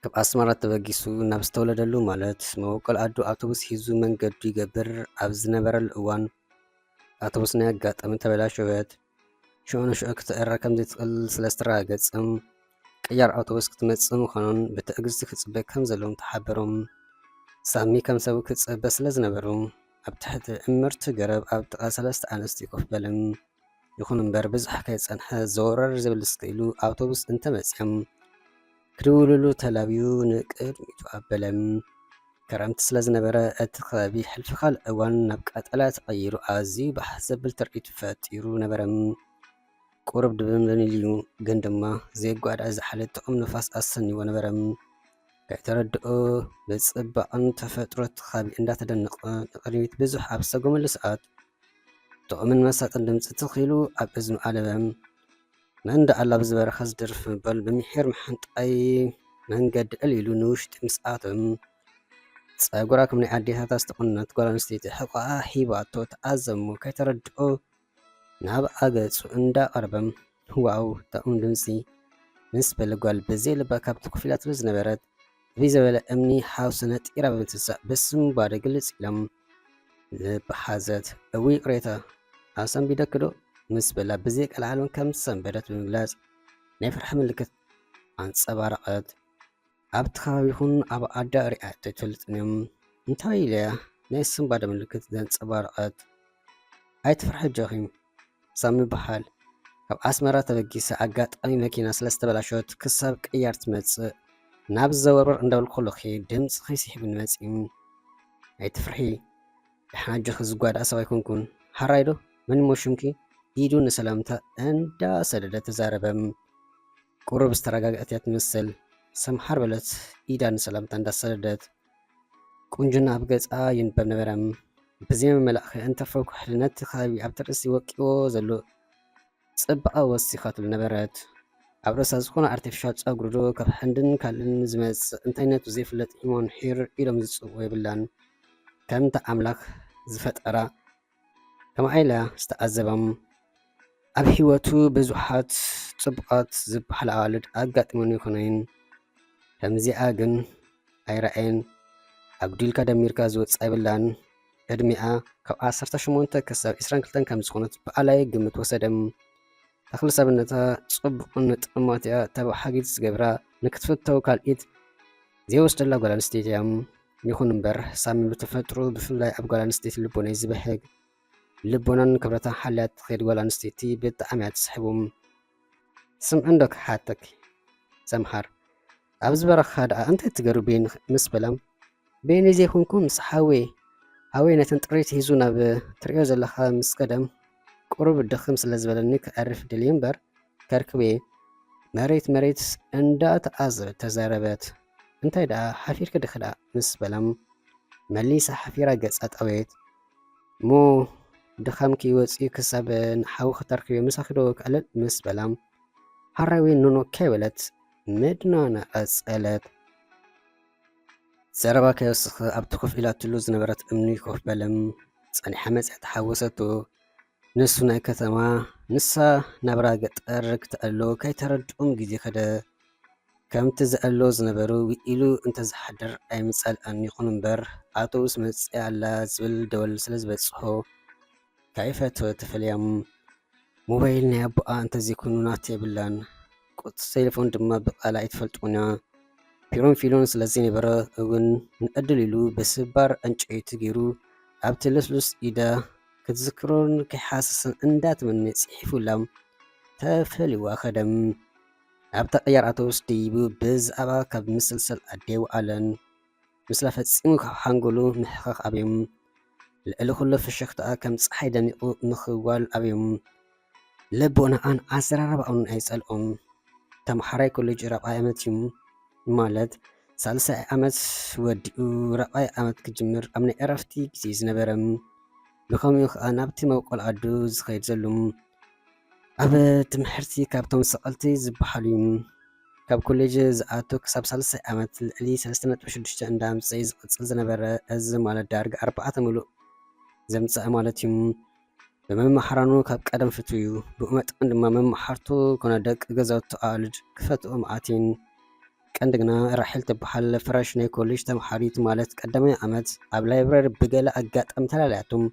ካብ ኣስመራ ተበጊሱ ናብ ዝተወለደሉ ማለት መበቆል ኣዱ ኣውቶቡስ ሒዙ መንገዱ ይገብር ኣብ ዝነበረሉ እዋን ኣውቶቡስ ናይ ኣጋጣሚ ተበላሸወት። ሽዑ ንሽዑ ክትእረ ከም ዘይትኽእል ስለ ዝተረጋገጸ ቅያር ኣውቶቡስ ክትመጽእ ምዃኑን ብትዕግስቲ ክጽበ ከም ዘለዎም ተሓበሮም። ሳሚ ከም ሰቡ ክጸበ ስለ ዝነበሩ ኣብ ትሕቲ ዕምርቲ ገረብ ኣብ ጥቓ ሰለስተ ኣንስቲ ኮፍ በለ። ይኹን እምበር ብዙሕ ከይጸንሐ ዘወረር ዝብል ስቕ ኢሉ ኣውቶቡስ እንተመጽኦም ክድውልሉ ተላብዩ ንቅድሚቱ ኣበለ። ክረምቲ ስለ ዝነበረ እቲ ከባቢ ሕልፊ ካልእ እዋን ናብ ቀጠልያ ተቐይሩ ኣዝዩ ባህ ዘብል ትርኢት ፈጢሩ ነበረ። ቁሩብ ድብንብን ኢሉ ግን ድማ ዘየጓዳ ዝሓለ ጥዑም ንፋስ ኣሰንይዎ ነበረ። ከይተረድኦ ብጽባቐን ተፈጥሮ እቲ ከባቢ እንዳተደነቐ ንቕድሚት ብዙሕ ኣብ ዝሰጎመሉ ሰዓት ጥዑምን መሳጥን ድምጺ ትኽ ኢሉ ኣብ እዝኑ ኣለበ። መን ደኣ ኣላ ኣብዚ በረኻ ዝደርፍ ምባል ብምሒር ምሕንጣይ መንገዲ ዕል ኢሉ ንውሽጢ ምስ ኣተወ ጸጉራ ከም ናይ ኣዴታታ ዝተቖነነት ጓል ኣንስተይቲ ሕቖኣ ሂባቶ ተኣዘሞ ከይተረድኦ ናብኣ ገጹ እንዳቐረበ ዋው ጥዑም ድምጺ ምስ በለ ጓል ብዘይ ልባ ካብቲ ኮፍ ኢላትሉ ዝነበረት ዕብይ ዝበለ እምኒ ሓውሲ ነጢራ ብምትንሳእ ብስንባደ ግልጽ ኢሎም ልቢ ሓዘት። እውይ ይቕሬታ ኣሰንቢደኪ ዶ ምስ በላ ብዘይ ቀልዓለም ከም ዝሰንበደት ብምግላጽ ናይ ፍርሒ ምልክት ኣንጸባረቐት። ኣብቲ ከባቢ ይኹን ኣብ ኣዳ ሪኣ ኣይትፈልጥን እያ። እንታይ ኢለያ ናይ ስንባደ ምልክት ዘንጸባረቐት? ኣይትፍርሒ ኣጆኺ ሳሚ ይበሃል። ካብ ኣስመራ ተበጊሰ ኣጋጣሚ መኪና ስለ ዝተበላሸወት ክሳብ ቅያር ትመጽእ ናብ ዘወርወር እንዳበልኩ ከለኹ ድምጽኺ ስሒቡኒ መጺኡ። ኣይትፍርሒ ደሓን ኣጆኺ ዝጓዳእ ሰብ ኣይኮንኩን። ሓራይ ዶ መን እሞ ሽምኪ? ኢዱ ንሰላምታ እንዳሰደደ ተዛረበ። ቁሩብ ዝተረጋግአት እያ ትመስል። ሰምሓር በለት ኢዳ ንሰላምታ እንዳሰደደት። ቁንጅና ኣብ ገጻ ይንበብ ነበረ። ብዘይ መመላእኺ እንተፈው ኩሕሊ ነቲ ከባቢ ኣብቲ ርእሲ ወቂዎ ዘሎ ጽባቐ ወሲኻትሉ ነበረት። ኣብ ርእሳ ዝኾነ ኣርቲፊሻል ጸጉሪ ዶ ካብ ሕንድን ካልእን ዝመጽእ እንታይነቱ ዘይፍለጥ ሂሞን ሒር ኢሎም ዝጽውዕዎ የብላን። ከምታ ኣምላኽ ዝፈጠራ ከምኣ ኢላ ዝተኣዘበም ኣብ ህይወቱ ብዙሓት ጽቡቓት ዝበሃል ኣዋልድ ኣጋጢሞን ይኹነይን ከምዚኣ ግን ኣይረኣየን። ኣጉዲልካ ደሚርካ ዝወጽእ ኣይብላን። ዕድሚኣ ካብ ዓሰርተ ሸሞንተ ክሳብ ዕስራን ክልተን ከም ዝኾነት ብኣላይ ግምት ወሰደ። ተኽሊ ሰብነታ ጽቡቕን ንጥዕማት እያ። ተባሓጊት ዝገብራ ንክትፍተው ካልኢት ዘይወስደላ ጓል ኣንስተይቲ እያ። ይኹን እምበር ሳሚ ብተፈጥሮ ብፍላይ ኣብ ጓል ኣንስተይቲ ልቦና እዩ ዝበህግ። ልቦናን ክብረታን ሓልያ ትኸይድ ጓል ኣንስተይቲ ብጣዕሚ እያ ትስሕቦም። ስምዒ እንዶ ክሓተኪ ሰምሓር ኣብዚ በረኻ ደኣ እንታይ ትገሩ ቤኒ ምስ በላ ቤኒ ዘይኮንኩ ምስ ሓወይ ሓወይ ነተን ጥሪት ሒዙ ናብ ትሪኦ ዘለኻ ምስ ከደ ቁሩብ ድኽም ስለ ዝበለኒ ክዕርፍ ደልየ እምበር ከርክቤ መሬት መሬት እንዳተዓዘበት ተዛረበት። እንታይ ደኣ ሓፊርኪ ዲኺ ደኣ ምስ በላ መሊሳ ሓፊራ ገጻ ጠወየት። እሞ ድኻምኪ ወጺኡ ክሳብ ንሓዊ ክተርክብዮ ምሳኺ ዶ ክዕለል ምስ በላ ሓራዊ ኖኖ ከይበለት ምድናና ቀጸለት። ዘረባ ከይወስኽ ኣብቲ ኮፍ ኢላትሉ ዝነበረት እምኒ ኮፍ በለ። ጸኒሓ መጺኣ ተሓወሰቶ። ንሱ ናይ ከተማ ንሳ ናብራ ገጠር ክተዕልሎ ከይተረድኦም ግዜ ከደ። ከምቲ ዝዕልሎ ዝነበሩ ውዒሉ እንተዝሓድር ኣይምጸልኣን ይኹን እምበር ኣውቶቡስ መጺኣ ኣላ ዝብል ደወል ስለ ዝበጽሖ ከይፈተወ ተፈልያ። ሞባይል ናይ ኣቦኣ እንተዘይኮይኑ ናቱ የብላን። ቁጽሪ ቴሌፎን ድማ ብቓላ ኣይትፈልጦን እያ። ፒሮን ፊሎን ስለ ዘይነበረ እውን ንዕድል ኢሉ ብስባር ዕንጨይቲ ገይሩ ኣብቲ ልስሉስ ኢዳ ክትዝክሮን ከይሓሰሰን እንዳተመነ ጽሒፉላ ተፈልይዋ ከደ። ኣብታ ቅያር ኣውቶቡስ ደይቡ ብዛዕባ ካብ ምስልሰል ኣደይ ወዓለን ምስላ ፈጺሙ ካብ ሓንጎሉ ምሕኻኽ ኣብዮም። ልዕሊ ኩሉ ፍሽኽታኣ ከም ጸሓይ ደሚቑ ምኽዋል ኣብዮም። ልቦናኣን ኣዘራርባኡን ኣይጸልኦን። ተምሃራይ ኮሌጅ ራብዓይ ዓመት እዩ። ማለት ሳልሳይ ዓመት ወዲኡ ራብዓይ ዓመት ክጅምር ኣብ ናይ ዕረፍቲ ግዜ ዝነበረ። ብኸምኡ ከኣ ናብቲ መበቆል ዓዱ ዝኸይድ ዘሎ። ኣብ ትምህርቲ ካብቶም ሰቐልቲ ዝበሃሉ እዩ። ካብ ኮሌጅ ዝኣቱ ክሳብ ሳልሳይ ዓመት ልዕሊ ሰለስተ ነጥቢ ሽዱሽተ እንዳምጽእ እዩ ዝቕጽል ዝነበረ። እዚ ማለት ዳርጋ ኣርባዕተ ምሉእ ዘምጽእ ማለት እዩ። ብመማሕራኑ ካብ ቀደም ፍትው እዩ። ብኡ መጠን ድማ መማሕርቱ ኮነ ደቂ ገዛውቱ ኣዋልድ ክፈትዎ መዓት እየን። ቀንዲ ግና ራሄል ትበሃል ፍረሽ ናይ ኮሌጅ ተምሃሪት፣ ማለት ቀዳማይ ዓመት፣ ኣብ ላይብረሪ ብገለ ኣጋጣሚ ተላልያቶም።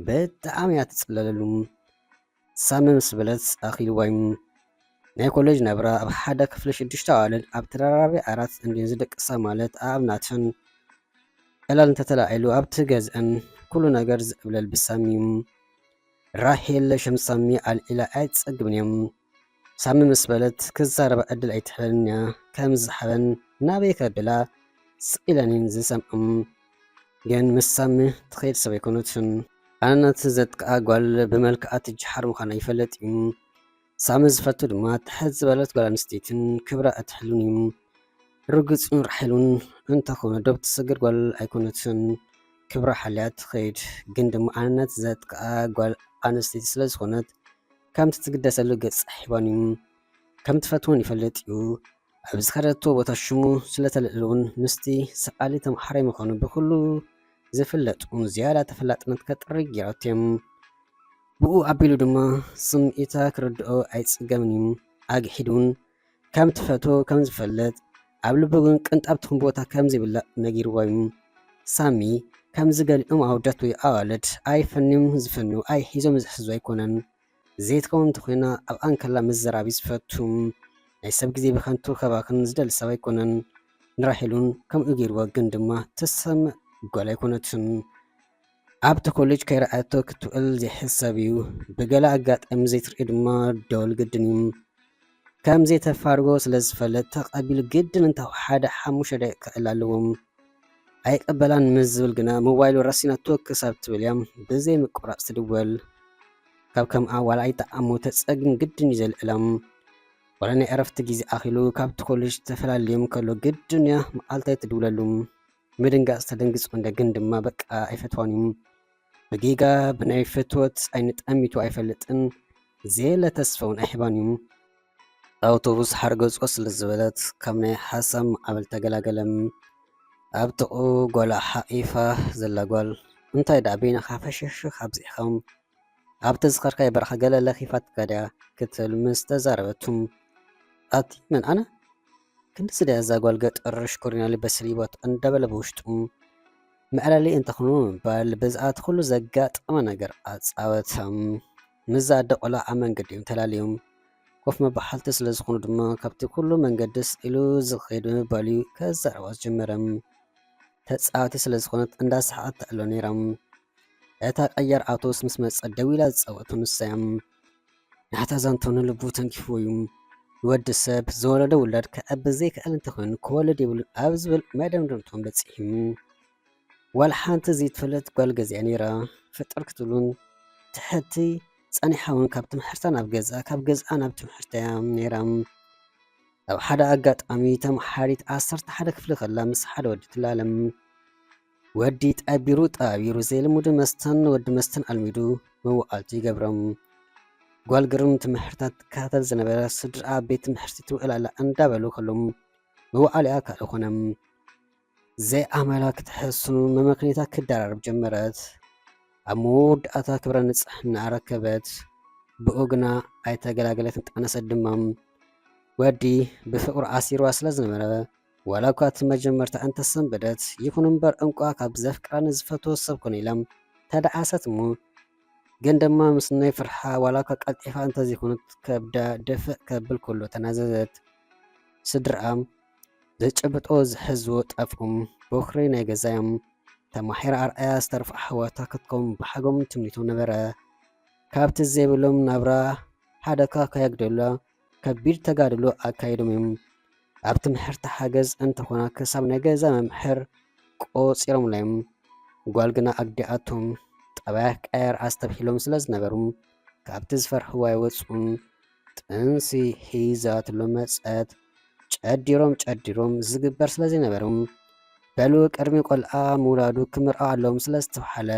ብጣዕሚ እያ ትጽለለሉ። ሳሚ ምስ በለት ኣኺልዋ እዩ። ናይ ኮሌጅ ናብራ ኣብ ሓደ ክፍሊ ሽዱሽተ ኣዋልድ ኣብ ተደራራቢ ዓራት እንድየን ዝደቅሳ፣ ማለት ኣኣብ ናተን ዕላል እንተተላዒሉ ኣብቲ ገዝአን ኩሉ ነገር ዝዕብለል ብሳሚ እዩ። ራሄል ሽም ሳሚ ኣልዒላ ኣይትጸግብን እያ። ሳሚ ምስ በለት ክዛረባ ዕድል ኣይትህበንን እያ። ከም ዝሓበን ናበይ ከብላ ስቕ ኢለን እየን ዝሰምዖም። ግን ምስ ሳሚ ትኸይድ ሰብ ኣይኮነትን። ኣነነት ዘጥቅኣ ጓል ብመልክዓ ትጀሓር ምዃና ይፈልጥ እዩ። ሳሚ ዝፈቱ ድማ ትሕት ዝበለት ጓል ኣንስተይትን ክብራ እትሕሉን እዩ። ርግጹን ራሒሉን እንተኾነ ዶብ ትሰግር ጓል ኣይኮነትን። ክብራ ሓልያ ትኸይድ። ግን ድማ ኣነነት ዘጥቅኣ ጓል ኣንስተይቲ ስለ ዝኾነት ከምቲ ትግደሰሉ ገጽ ሒባን እዩ። ከም ትፈትዎን ይፈልጥ እዩ። ኣብ ዝኸደቶ ቦታ ሽሙ ስለ ተልዕልውን ምስቲ ሰኣሊ ተምሓራይ ምዃኑ ብኹሉ ዝፍለጥ እውን ዝያዳ ተፈላጥነት ከጥሪ ገይራቶ እያ። ብኡ ኣቢሉ ድማ ስምዒታ ክርድኦ ኣይጽገምን እዩ። ኣግሒዱን ከም ትፈትዎ ከም ዝፈልጥ፣ ኣብ ልቡ ግን ቅንጣብ ትኹን ቦታ ከም ዘይብላ ነጊርዋ እዩ። ሳሚ ከምዚ ገሊኦም ኣወዳት ወይ ኣዋልድ ኣይፈንዮም ዝፈንዩ ኣይሒዞም ዝሕዙ ኣይኮነን። ዘይትኸውን እንተኾይና ኣብ ኣንከላ ምዝራብ እዩ ዝፈቱ። ናይ ሰብ ግዜ ብኸንቱ ከባኽን ዝደሊ ሰብ ኣይኮነን። ንራሄል እውን ከምኡ ገይርዋ፣ ግን ድማ ትሰምዕ ጓል ኣይኮነትን። ኣብቲ ኮሌጅ ከይረኣየቶ ክትውዕል ዘይሕሰብ እዩ። ብገለ ኣጋጣሚ ዘይትርእዮ ድማ ደወል ግድን እዩ። ከም ዘይተፋርጎ ስለ ዝፈልጥ ተቐቢሉ ግድን እንተ ሓደ ሓሙሽተ ደቂቕ ክዕላ ኣለዎም። ኣይቀበላን ምስ ዝብል ግና ሞባይሉ ረሲናቶ ክሳብ ትብል እያ ብዘይ ምቁራጽ ትድወል። ካብ ከምኣ ዋላ ኣይጠዓሞ ተጸግም ግድን እዩ ዘልዕላ። ዋላ ናይ ዕረፍቲ ግዜ ኣኺሉ ካብቲ ኮሌጅ ተፈላልዮም ከሎ ግድን እያ መዓልታይ ትድውለሉ። ምድንጋጽ ተደንግጽ እንደ ግን ድማ በቃ ኣይፈትዋን እዩ። ብጌጋ ብናይ ፍትወት ዓይኒ ጠሚቱ ኣይፈልጥን፣ ዘየለ ተስፋውን ኣይሕባን እዩ። ኣውቶቡስ ሓርገጾ ስለ ዝበለት ካብ ናይ ሓሳብ ማዕበል ተገላገለ። ኣብ ጥቕኡ ጓላ ሓቒፋ ዘላ ጓል፣ እንታይ ደኣ በይንኻ ፈሸሽኽ ኣብዚሕኻ? ኣብ ተዝኸርካዮ በረኻ ገለ ለኺፋትካ ድያ? ክትብል ምስ ተዛረበቱ፣ ኣቲ መን ኣነ? ክንድዚ ድያ እዛ ጓል ገጠር ሽኮሪና ልበ ስሊቦት እንዳበለ ብውሽጡ መዕለሊ እንተኾኑ ብምባል ብዛዕባ እቲ ኩሉ ዘጋጠመ ነገር ኣጻወተ። ምስዛ ኣደ ቆልዓ ኣብ መንገዲ እዮም ተላልዮም። ኮፍ መባሓልቲ ስለ ዝኾኑ ድማ ካብቲ ኩሉ መንገዲ ስቕ ኢሉ ዝኸይድ ብምባል እዩ ከዛረባ ዝጀመረ። ተጻዋቲ ስለ ዝኾነት እንዳሰሓቐት ትዕሎ ነይራ። እታ ቀያር ኣውቶቡስ ምስ መጸት ደው ኢላ ዝጸወቱ ንሳ እያ። ናታ ዛንቶ ንልቡ ተንኪፍዎ እዩ። ወዲ ሰብ ዝወለዶ ውላድ ከዕቢ ዘይክእል እንተኾይኑ ክወልድ የብሉን ኣብ ዝብል መደምደምታኦም በጺሑ። ዋላ ሓንቲ ዘይትፈልጥ ጓል ገዚኣ ነይራ። ፍጥር ክትብሉን ትሕቲ ጸኒሓ እውን ካብ ትምህርታ ናብ ገዝኣ፣ ካብ ገዝኣ ናብ ትምህርታ እያ ነይራ። ኣብ ሓደ ኣጋጣሚ ተምሓሪት ዓሰርተ ሓደ ክፍሊ ከላ ምስ ሓደ ወዲ ትላለም። ወዲ ጠቢሩ ጠቢሩ ዘይልሙድ መስተን ወዲ መስተን ኣልሚዱ መዋዕልቲ ይገብሮም። ጓል ግርም ትምህርታ ትከታተል ዝነበረ ስድራ ኣብ ቤት ትምህርቲ ትውዕል ኣላ እንዳበሉ ከሎም መዋዕሊኣ ካልእ ኮነ። ዘይኣመላ ክትሕስኑ መመክኔታ ክደራረብ ጀመረት። ኣብ መወዳእታ ክብረ ንጽሕና ረከበት። ብኡ ግና ኣይተገላገለትን፣ ጠነሰት ድማ። ወዲ ብፍቕሩ ኣሲርዋ ስለ ዝነበረ ዋላ እኳ እቲ መጀመርታ እንተሰንበደት፣ ይኹን እምበር እንቋ ካብ ዘፍቅራ ንዝፈትዎ ሰብ ኮነ ኢላ ተደዓሰት እሞ፣ ግን ድማ ምስ ናይ ፍርሓ ዋላ እኳ ቀልጢፋ እንተዘይኮነት ከብዳ ድፍእ ከብል ከሎ ተናዘዘት። ስድርኣ ዝጭብጦ ዝሕዝዎ ጠፍኦም። ቦኽሪ ናይ ገዛዮም ተማሒራ ኣርኣያ ዝተርፋ ኣሕዋታ ክትከውን ብሓጎም ትምኒቶም ነበረ። ካብቲ ዘይብሎም ናብራ ሓደካ ከየግደሉላ ከቢድ ተጋድሎ ኣካይዶም እዮም። ኣብ ትምህርቲ ሓገዝ እንተኾና ክሳብ ናይ ገዛ መምሕር ቆጺሮምላ እዮም። ጓል ግና ኣግዲኣቶም። ጠባያ ክቀየር ኣስተብሂሎም ስለ ዝነበሩ ካብቲ ዝፈርሕዋ ኣይወጹን። ጥንሲ ሒዛትሎም መጸት። ጨዲሮም ጨዲሮም ዝግበር ስለ ዘይነበሮም፣ በሉ ቅድሚ ቆልዓ ምውላዱ ክምርዖ ኣለዎም ስለ ዝተብሃለ፣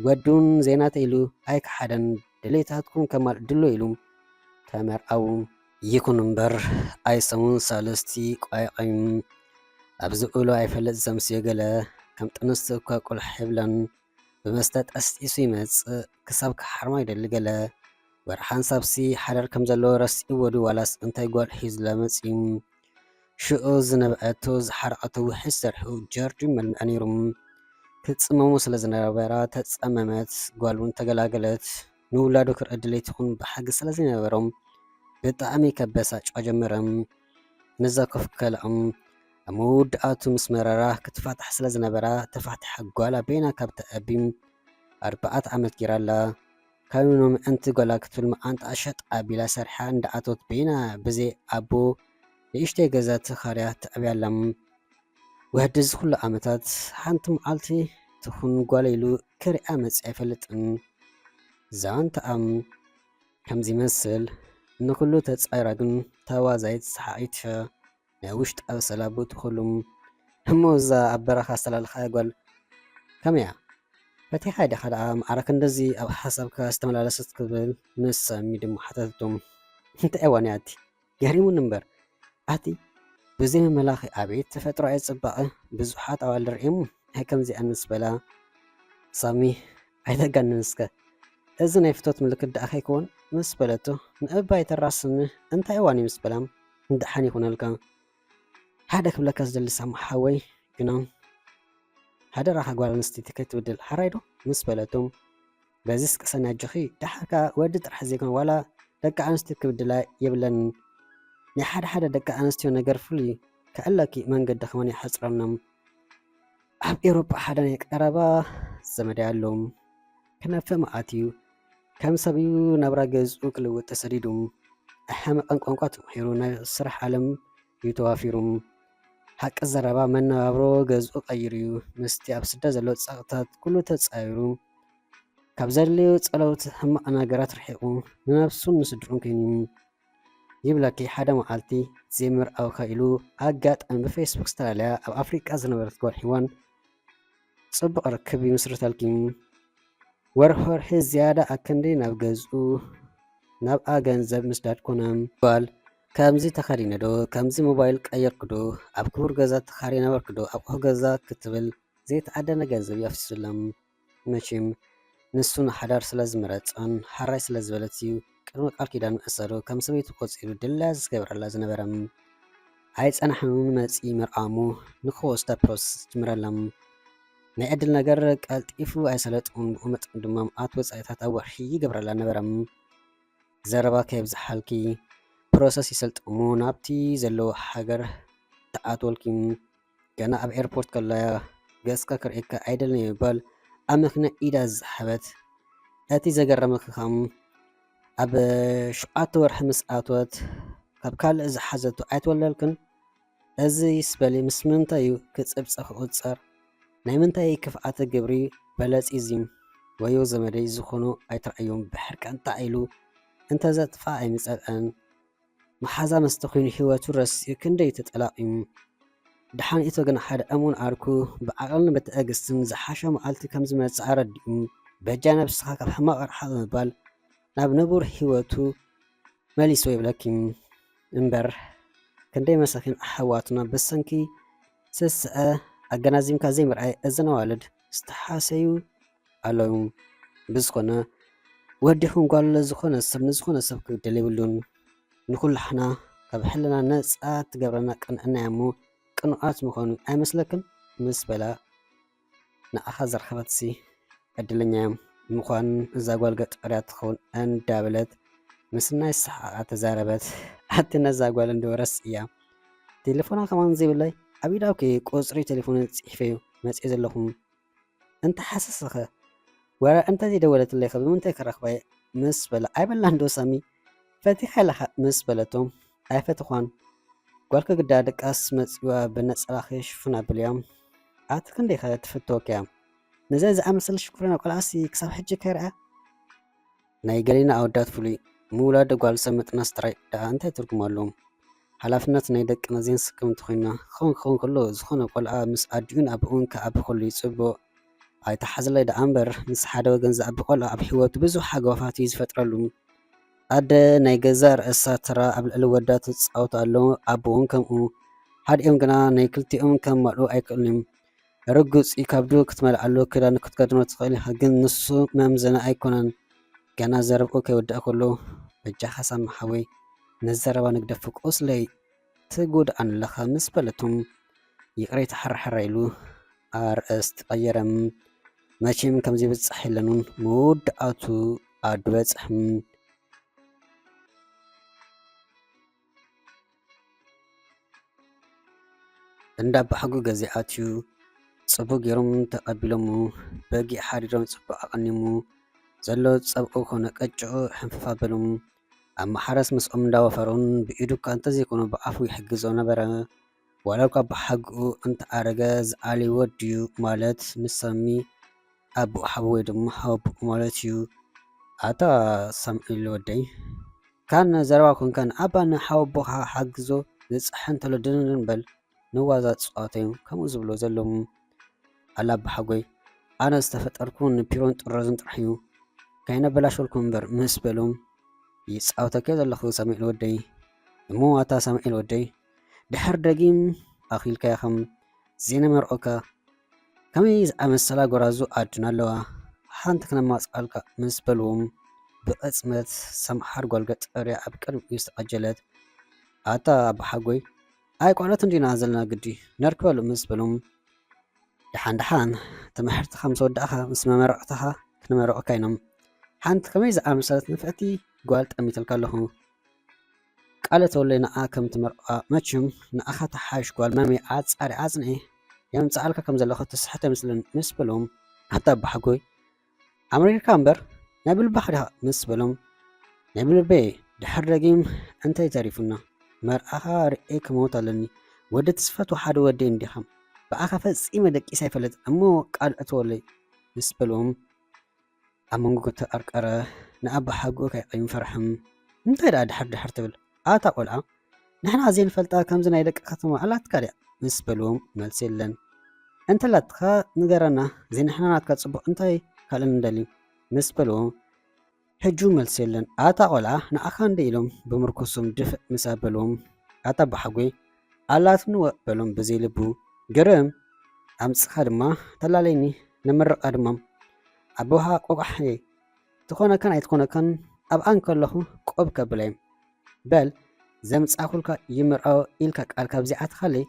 ወዱን ዘይናተ ኢሉ ኣይከሓደን፣ ድሌታትኩም ከማልእ ድሎ ኢሉ ተመርዓዉ። ይኹን እምበር ኣይሰሙን ሳልስቲ ቋይቆም። ኣብዚ ውዕሎ ኣይፈልጥ ዘምስዮ ገለ ከም ጥንስቲ እኳ ቁልሕ ይብላን። ብመስተ ጠስጢሱ ይመጽእ፣ ክሳብ ክሓርማ ይደሊ ገለ። ወርሓን ሳብሲ ሓዳር ከም ዘለዎ ረሲዕዎ ድዩ ዋላስ እንታይ ጓል ሒዙላ መጺኡ? ሽዑ ዝነብዐቶ ዝሓረቐቶ ውሕስ ዘርሑ ጀርዲን መልምዐ ነይሩ። ትጽመሞ ስለ ዝነበራ ተጸመመት፣ ጓል እውን ተገላገለት። ንውላዱ ክርኢ ድሌት ይኹን ብሓቂ ስለ ዘይነበሮም ብጣዕሚ ከበሳጭዋ ጀመረ። ነዛ ኮፍ ከልኣም ኣብ መወዳእቱ ምስ መረራ ክትፋታሕ ስለ ዝነበራ ተፋቲሓ ጓላ በይና ካብ ተኣቢ ኣርባዕተ ዓመት ጌራ ኣላ። ካብ ኖምዕንቲ ጓላ ክትብል መዓንጣ ሸጥ ኣቢላ ሰሪሓ እንዳኣተወት በይና ብዘይ ኣቦ ንእሽተይ ገዛ ተኻርያ ተዕብያ ኣላ። ወዲ እዚ ኩሉ ዓመታት ሓንቲ መዓልቲ ትኹን ጓለ ኢሉ ክሪኣ መፂ ኣይፈልጥን። ዛንታኣም ከምዚ ይመስል። ንኹሉ ተጻይራ ግን ተዋዛይት ሰሓቒት ናይ ውሽጣዊ ሰላም ትኹሉም። እሞ እዛ ኣብ በረኻ ዝተላለኻያ ጓል ከመይ እያ? ፈቲኻ ዲኻ ደኣ ማዕረ ክንድዚ ኣብ ሓሳብካ ዝተመላለሰት ክብል ንሰሚ ድማ ሓተተቶም። እንታይ እዋን እያ ኣቲ? ገሪሙኒ እምበር ኣቲ ብዘይ መመላኺ ኣቤት ተፈጥሮኣዊ ጽባቐ ብዙሓት ኣዋልድ ርእዮም ኣይ ከምዚኣን ምስ በላ ሳሚ ኣይተጋንን እስከ እዚ ናይ ፍቶት ምልክት ደኣ ከይከውን ምስ በለቶ ንእባ ኣይተራስኒ እንታይ እዋን እዩ ምስ በላ ደሓን ይኹነልካ ሓደ ክብለካ ዝደሊ ሳሚ ሓወይ ግና ሓደራኻ ጓል ኣንስተይቲ ከይትብድል ሓራይ ዶ ምስ በለቶ በዚስ ቅሰኒ ኣጆኺ ደሓር ከኣ ወዲ ጥራሕ ዘይኮነ ዋላ ደቂ ኣንስትዮ ክብድላ የብለንን ናይ ሓደ ሓደ ደቂ ኣንስትዮ ነገር ፍሉይ ከእለኪ መንገዲ ከማን ይሓፅረና ኣብ ኤውሮጳ ሓደ ናይ ቀረባ ዘመደይ ኣሎ ክነፍእ መኣት እዩ ከም ሰብ እዩ ናብራ ገዝኡ ክልውጥ ተሰዲዱ ኣይሓመቐን ቋንቋ ተምሂሩ ናይ ስራሕ ዓለም እዩ ተዋፊሩ ሓቂ ዘረባ መነባብሮ ገዝኡ ቀይሩ እዩ ምስቲ ኣብ ስደት ዘሎ ፀቕጥታት ኩሉ ተፃዊሩ ካብ ዘድልዮ ጸለውቲ ሕማቕ ነገራት ርሒቑ ንነብሱን ንስድርኡን ኮይኑ ይብለኪ ሓደ መዓልቲ ዘይምርኣውካ ኢሉ ኣጋጣሚ ብፌስቡክ ዝተላለያ ኣብ ኣፍሪቃ ዝነበረት ጓል ሒዋን ጽቡቕ ርክብ ይምስርተልኪ ወርሒ ወርሒ ዝያዳ ኣክንዲ ናብ ገዝኡ ናብኣ ገንዘብ ምስዳድ ኮነ ጓል ከምዚ ተኸዲነ ዶ ከምዚ ሞባይል ቀየርኩ ዶ ኣብ ክቡር ገዛ ተኻሪ ነበርኩ ዶ ኣቑሑ ገዛ ክትብል ዘይተዓደነ ገንዘብ እዩ ኣፍሲሱላ። መቸም ንሱ ንሓዳር ስለ ዝመረጸን ሓራይ ስለ ዝበለት እዩ ቅድሚ ቃል ኪዳን ምእሳሩ ከም ሰበይቱ ቆጺሩ ድላያ ዝገብረላ ዝነበረ። ኣይጸናሕን እውን መጺ መርዓሙ ንኽወስዳ ፕሮሰስ ጀመረላ። ናይ ዕድል ነገር ቀልጢፉ ኣይሰለጦን ብኡ መጠን ድማ መኣት ወጻኢታት ኣብ ወርሒ ይገብረላ ነበረ። ዘረባ ከየብዝሓልኪ ፕሮሰስ ይሰልጥሞ ናብቲ ዘለዎ ሃገር ትኣትወልኪ። ገና ኣብ ኤርፖርት ከላ ገጽካ ክርእየካ ኣይደልን እየ ብምባል ኣብ መኪና ኢዳ ዝሰሓበት። እቲ ዘገረመኪ ከኣ ኣብ ሸውዓተ ወርሒ ምስ ኣተወት ካብ ካልእ ዝሓዘቶ ኣይትወለልክን? እዚስ በሊ ምስ ምንታይ እዩ ክጽብጸ ክቑጸር? ናይ ምንታይ ክፍኣተ ግብሪ በለጽ እዚ? ወዮ ዘመደይ ዝኾኖ ኣይትርኣዮም ብሕርቃን ጣዕ ኢሉ እንተዘጥፍኣ ኣይምጸልአን። መሓዛ መስተ ኮይኑ ህይወቱ ረሲዑ ክንደይ ተጠላቒሙ። ደሓን ኢቶ ግን ሓደ እሙን ዓርኩ ብዓቕልን ብትዕግስትን ዝሓሸ መዓልቲ ከም ዝመጽእ ኣረዲኡ በጃ ነብስኻ ካብ ሕማቕ ርሓቕ ብምባል ናብ ንቡር ህይወቱ መሊስዎ ይብለኪ እምበር ክንደይ መሳኪን ኣሓዋትና ብሰንኪ ስስዐ ኣገናዚምካ ዘይምርኣይ እዘን ኣዋልድ ዝተሓሰዩ ኣለዉ። ብዝኾነ ወዲ ይኹን ጓል ዝኾነ ሰብ ንዝኾነ ሰብ ክብደል የብሉን። ንኹላሕና ካብ ሕልና ነፃ ትገብረና ቅንዕና እያ እሞ ቅኑዓት ምዃኑ ኣይመስለክን? ምስ በላ ንዓኻ ዘርኸበትሲ ዕድለኛ እያ ምዃን እዛ ጓል ገጠር እያ ትኸውን እንዳበለት ምስናይ ሰሓቓ ተዛረበት። ኣቲ ነዛ ጓል እንዶ ረስዕያ ቴሌፎና ከማን ዘይብለይ ኣብ ኢዳ እኮ ቁፅሪ ቴሌፎን ፅሒፈዮ መፅየ ዘለኹ እንተ ሓሰሰኸ ወረ እንተ ዘይደወለትለይኸ ብምንታይ ክረኽባ እየ ምስ በላ ኣይበላን ዶ ሳሚ ፈቲኻ ኢለኻ ምስ በለቶ ኣይፈተዃን ጓልኪ ግዳ ድቃስ መጺዋ ብነጸላኺ ሽፍን ኣብልያ ኣቲ ክንደይኸ ትፍተወኪ እያ ነዚ ዝኣመሰለ ሽኮሪና ቆልዓሲ ክሳብ ሕጂ ከይርኣ ናይ ገሊና ኣወዳት ፍሉይ ምውላድ ጓል ሰብ ምጥናስ ጥራይ ደኣ እንታይ ትርጉም ኣለዎ ሓላፍነት ናይ ደቅና ዘይንስከም እንተኾይንና ክኸውን ክኸውን ከሎ ዝኾነ ቆልዓ ምስ ኣዲኡን ኣቦኡን ክዓቢ ከሎ እዩ ጽቡቕ ኣይትሓዝለይ ደኣ እምበር ምስ ሓደ ወገን ዝዓቢ ቆልዓ ኣብ ህይወቱ ብዙሕ ሃጓፋት እዩ ዝፈጥረሉ ኣደ ናይ ገዛእ ርእሳ ተራ ኣብ ልዕሊ ወዳ ትጻወት ኣሎ ኣቦ እውን ከምኡ ሓዲኦም ግና ናይ ክልቲኦም ከማልኡ ኣይክእሉን እዮም ርጉጽ እዩ ካብዱ ክትመልኣሉ ክዳኑ ክትከድኖ ትኽእል ኢኻ ግን ንሱ መምዘኒ ኣይኮነን ገና ዘረብኡ ከይወደኣ ከሎ በጃኻ ሳሚ ሓወይ ነዚ ዘረባ ንግደፎ ቁስለይ ትጎድኣኒ ኣለኻ ምስ በለቶም፣ ይቕሬታ ሓራሓራ ኢሉ ኣርእስቲ ቀየረ። መቸም ከምዚ ብጻሕ የለኑን፣ መወዳእቱ ኣዱ በጽሕም። እንዳ ኣባሓጉ ገዜ ኣትዩ፣ ጽቡቕ ገይሮም ተቐቢሎሙ፣ በጊዕ ሓሪዶም ጽቡቕ ኣቐኒሙ፣ ዘሎ ጸብኡ ኮነ ቀጭዑ ሕንፍፍ ኣበሎም። ኣብ ማሓረስ ምስኦም እንዳወፈሩን ብኢዱ እኳ እንተዘይኮነ ብኣፉ ይሕግዞ ነበረ። ዋላ እኳ ኣባሓጉኡ እንተኣረገ ዝኣለይዎ ድዩ ማለት ንሳሚ ኣቦኡ ሓው ወይ ድማ ሓወቦኡ ማለት እዩ። ኣታ ሳምኤል ወደይ፣ ካን ዘረባ ኮንካ ንኣባ ንሓወቦኻ ሓግዞ ዝጸሐ እንተሎ ድንን በል። ንዋዛ ጸዋታ እዮም ከምኡ ዝብሎ ዘለዉ። ኣላ ኣባሓጎይ፣ ኣነ ዝተፈጠርኩ ንፒሮን ጥረዝን ጥራሕ እዩ። ከይነበላሸልኩም እምበር ምስ በሎም፣ ይጻወተከ ዘለኹ ሳሙኤል ወደይ። እሞ ኣታ ሳሙኤል ወደይ፣ ድሕር ደጊም ኣኺልካ ኢኸም ዘይነመርዖካ ከመይ ዝኣመሰላ ጎራዙ ኣድና ኣለዋ። ሓንቲ ክነማጽኣልካ ምስ በልዎም፣ ብቕጽበት ሰምሓር ጓል ገጠርያ ኣብ ቅድሚኡ ዝተቐጀለት። ኣታ ኣባሓጎይ፣ ኣይ ቆልዑት እንዲና ዘለና ግዲ፣ ነርክበሉ ምስ በሎም፣ ደሓን ደሓን ትምህርትኻ ምስ ወዳእኻ ምስ መመረቕትኻ ክንመርቑካ ኢኖም። ሓንቲ ከመይ ዝኣመሰለት ንፍዕቲ ጓል ጠሚተልካ ኣለኹ። ቃለ ተወለይ ንኣ ከም ትመርቋ መችም ንኣኻ ተሓሽ ጓል መመይ ኣጻሪ ኣጽንኤ የምጽኣልካ ከም ዘለኹ ትስሕት ኣይመስልን ምስ በሎም፣ ኣታ ኣባሓጎይ ኣምሪርካ እምበር ናይ ብልባኻ ዲኻ ምስ በሎም፣ ናይ ብልበይ ድሕር ደጊም እንታይ ተሪፉና መርኣኻ ርእየ ክመውት ኣለኒ። ወዲ ትስፈት ወሓደ ወደይ እንዲኻ ብኣኻ ፈጺመ ደቂስ ኣይፈልጥ እሞ ቃል እተወለይ ምስ በልዎም ኣብ መንጎ ተቐርቀረ። ንኣባሓጎ ከይቀይም ፈርሕም እንታይ ደኣ ድሕር ድሕር ትብል ኣታ ቆልዓ ንሕና ዘይንፈልጣ ከምዚ ናይ ደቂ ከተማ ኣላትካ ድያ ምስ በልዎም መልሲ የለን። እንተላትካ ንገረና ዘይንሕና ናትካ ጽቡቕ እንታይ ካልእ ንደሊ ምስ በልዎም ሕጁ መልሲ የለን። ኣታ ቆልዓ ንኣኻ እንደ ኢሎም ብምርኩሶም ድፍእ ምስ ኣበልዎም ኣታ ኣባሓጎይ ኣላትኒ ወ በሎም ብዘይ ልቡ ግርም ኣምጽኻ ድማ ተላለይኒ ንምርቓ ድማ ኣቦኻ ቆቋሕ እየ ትኾነካን ኣይትኾነካን ኣብኣ እንከለኹ ቆብ ከብለይ በል ዘምጻኹልካ ይምርዖ ኢልካ ቃል ካብ ዘይኣትኻለይ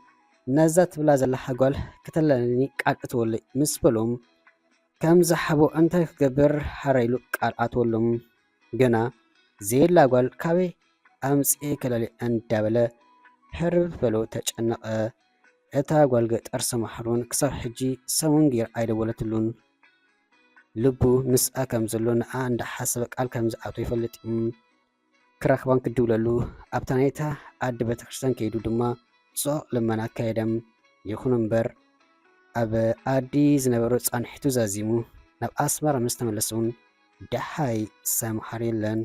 ነዛ ትብላ ዘለኻ ጓል ክተላለኒ ቃል እትወለይ ምስ በሎም ከም ዝሓቦ እንታይ ክገብር ሓራ ኢሉ ቃል ኣትወሎም። ግና ዘየላ ጓል ካበይ ኣምጽኤ ከላሊ እንዳበለ ህርብ በሎ ተጨነቐ። እታ ጓል ገጠር ሰማሕሩን ክሳብ ሕጂ ሰሙን ገይር ኣይደወለትሉን። ልቡ ምስኣ ከም ዘሎ ንኣ እንዳሓሰበ ቃል ከም ዝኣቶ ይፈልጥ እዩ። ክረኽባን ክድውለሉ ኣብታ ናይታ ኣዲ ቤተክርስትያን ከይዱ ድማ ጽዑቕ ልመና ኣካየደ። ይኹን እምበር ኣብ ኣዲ ዝነበሮ ጻንሒቱ ዛዚሙ ናብ ኣስመራ ምስ ተመለሰ እውን ደሃይ ሰምሓር የለን።